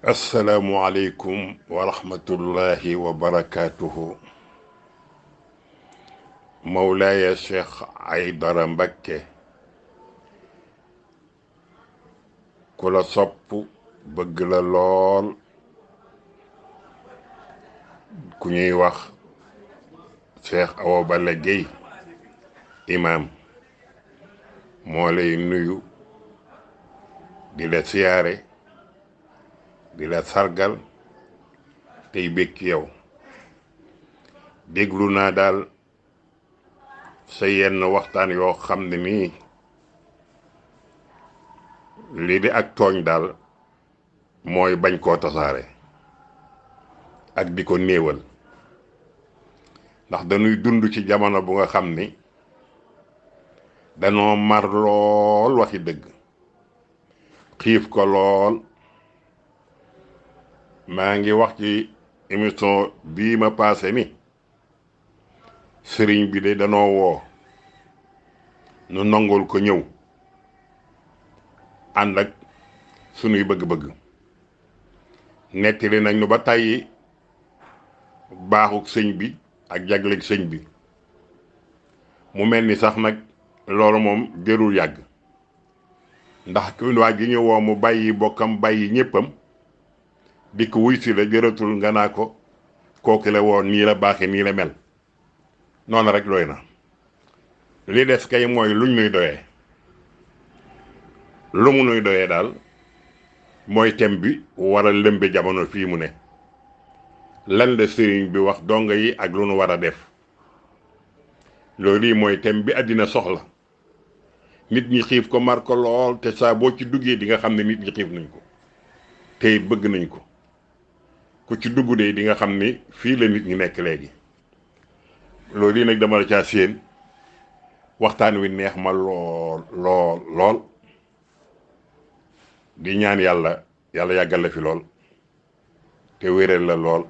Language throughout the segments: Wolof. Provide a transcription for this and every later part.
asalaamualeykum wa rahmatullahi wa barakaatuhu. Mawlaaya Cheikh Aydara Mbakke ku la sopp bëgg la lool, ku ñuy wax Cheikh Awa Balla Gueye imaam moo lay nuyu di la siyaare di la sargal tey bég ci yow. déglu naa daal sa yenn waxtaan yoo xam ne nii lii di ak tooñ daal mooy bañ koo tasaare ak di ko néewal, ndax dañuy dund ci jamono bu nga xam ni danoo mar lool waxi dëgg, xiif ko lool. maa ngi wax ci émission bii ma paase ni sëriñ bi de danoo woo nu nangul ko ñëw ànd ak sunuy bëgg-bëgg. nettali nañ nu ba tàyyi baaxuk sëñ bi ak jagleeg sëñ bi, mu mel ni sax nag loolu moom jërul yàgg, ndax ku waa gi ñu woo mu bàyyi bokkam bàyyi ñéppam di ko wuy si la, jëratul nga naa ko kooku la woon nii la baaxe nii la mel. noonu rek doy na. li des kay mooy luñ nuy doyee. lu mu nuy doyee daal mooy thème bi war a lëmbe jamono fii mu ne. lan la sëriñ bi wax donga yi ak lu nu war a def. loolu yi mooy thème bi àddina soxla. nit ñi xiif ko mar ko lool, te saa boo ci duggee di nga xam ne nit ñi xiif nañ ko te it bëgg nañ ko. ku ci dugg de di nga xam ni fii la nit ñi nekk léegi. loolu yi nag dama la caa séen waxtaan wi neex ma lool di ñaan yàlla yàggal la fi lool te wéral la lool,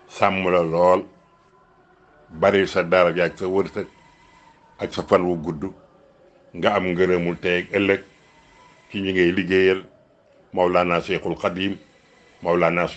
sàmm la lool, bari sa daraja ak sa wërsëg ak sa fan wu gudd, nga am ngërëmul tey ak ëllëg ci ñi ngay liggéeyal Mawlana Cheikhul Khadim Mawlana